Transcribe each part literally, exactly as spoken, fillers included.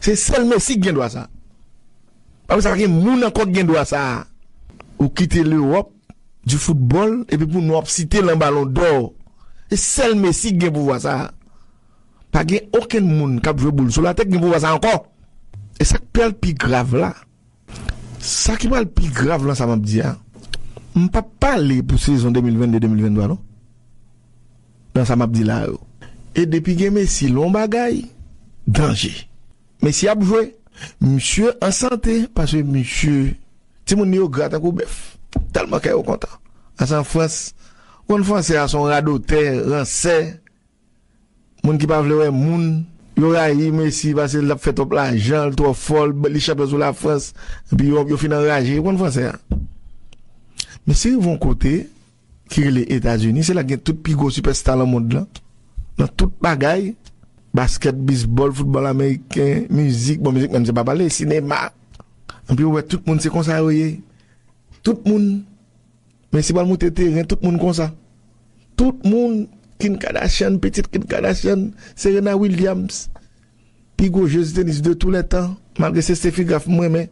Se sèl Messi ki gen dwa sa. Apre sa, pa gen moun ankò ki gen dwa sa. Ou kite Lewòp, di foutbòl, epi pou nou ap site lan Balon dò. Se sèl Messi ki gen pouvwa sa. Pa gen okenn moun k ap jwe boul sou latè ki gen pouvwa sa ankò. E sa k pral pi grav la. Sa ki pral pi grav lan sa m ap di a, m p ap pale pou sezon de mil venn de de mil venn twa non. Nan sa m ap di la yo. E depi gen Messi, l on bagay, danje. Messi ap jwe, misye an sante, paske misye, timoun li yo gra tankou bèf. Tèlman kè yo kontan. Asa an Frans, ou konn fransè a se on radotè, ransè, moun ki pa vle wè moun. Yo rayi Messi paske l ap fè twòp lajan, l twò fò, l, li chanpyon sou Lafrans. Epi yo, yo fin anraje, ou konn fransè a. Messi rive yon kote, ki rele Etazini, se la gen tout pi gwo sipèsta nan mond lan. Nan tout bagay, baskèt, bisbòl, foutbòl ameriken, mizik, bon, mizik menm se pa pale, sinema. Epi ou wè tout moun se konsa yo ye. Tout moun. Messi pral moute teren, tout moun konsa. Tout moun, Kim Kardashian, pitit Kim Kardashian, Serena Williams, pi gwo jwez tenis de tou lè tan, malgre se Steffi Graf m renmen,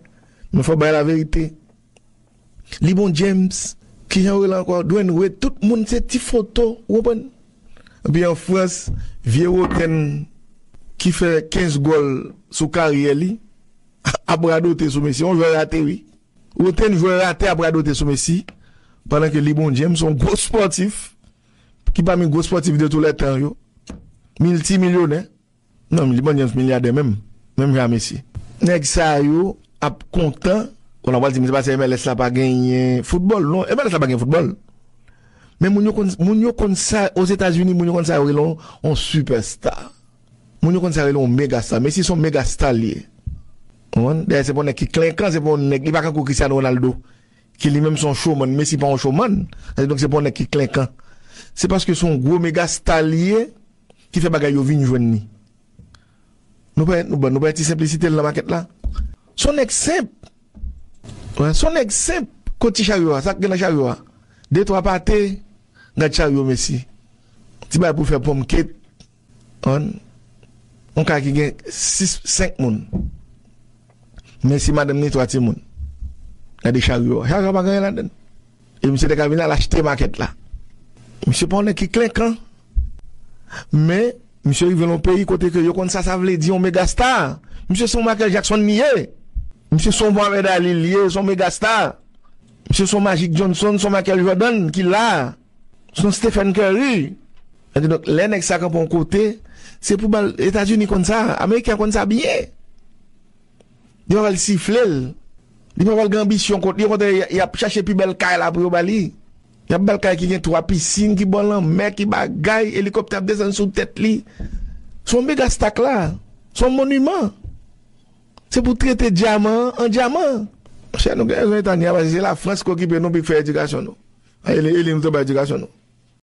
men fò bay laverite. LeBron James, kijan yo rele ankò? Dwayne Wade, tout moun se ti foto, ou konprann? Epi an Frans, vye Roten ki fè kenz gòl sou karyè li, ap radote sou Messi. Yon jwè rate, wi. Roten jwè rate ap radote sou Messi, pandan ke LeBron James, yon gwo spòtif, ki pami gwo spòtif de tou lè tan yo, miltimilyonè. Non, LeBron James milyadè menm, menm jan a Messi. Nèg sa yo ap kontan, kounye a w pral di m se paske M L S la pa genyen foutbòl. Non, M L S la pa gen foutbòl. Men moun yo konn, moun yo konn sa, Ozetazini, moun yo konn sa yo rele yon, yon sipèsta. Moun yo konn sa yo rele yon megasta. Messi se yon megasta li ye. Ou konprann? Dayè, se pa yon nèg ki klenkan, se pa yon nèg, li pa kankou Cristiano Ronaldo, ki li menm se yon showman. Messi pa yon showman. Sa vle di donk se pa yon nèg ki klenkan. Se paske se yon gwo megasta li ye, ki fè bagay yo vin jwenn li. Nou pa, nou, bon, nou pa ti senplisite l nan makèt la. Se yon nèg senp. Wè, se yon nèg senp. Kot ti charyo a? Sa k gen nan charyo a? De twa pate, gad charyo Messi. Ti bagay pou fè ponm ket. On, yon kay ki gen sis, senk moun. Messi, madanm ni, twa timoun. Gade charyo a. Charyo a pa gen anyen ladan l. E misye te ka vin al achte makèt la. Misye pa yon nèg ki klenkan. Men, misye rive nan yon peyi kote ke yo konn sa sa vle di yon megasta. Misye se yon Michael Jackson li ye. Misye se yon Mohamed Ali li ye, se yon megasta. Misye se yon Magic Johnson, se yon Michael Jordan ki la. Se yon Stephen Curry. Sa vle di donk, lè nèg sa kanpe yon kote, se pou ba l, Etazini konn sa, Ameriken konn sa byen. Li pa pral sifle l. Li pa pral gen anbisyon kont li. Okontrè, y, y ap chache pi bèl kay la pou yo ba li. Y ap ba l kay ki gen twa pisin, ki bò lanmè, ki bagay, elikoptè ap desann sou tèt li. Se yon megasta k la. Se yon moniman. Se pou trete dyaman an an dyaman. Monchè, nou gen rezon Etazini a, paske se Lafrans ki okipe nou, pou fè edikasyon nou. E li, e li nou te bay edikasyon nou.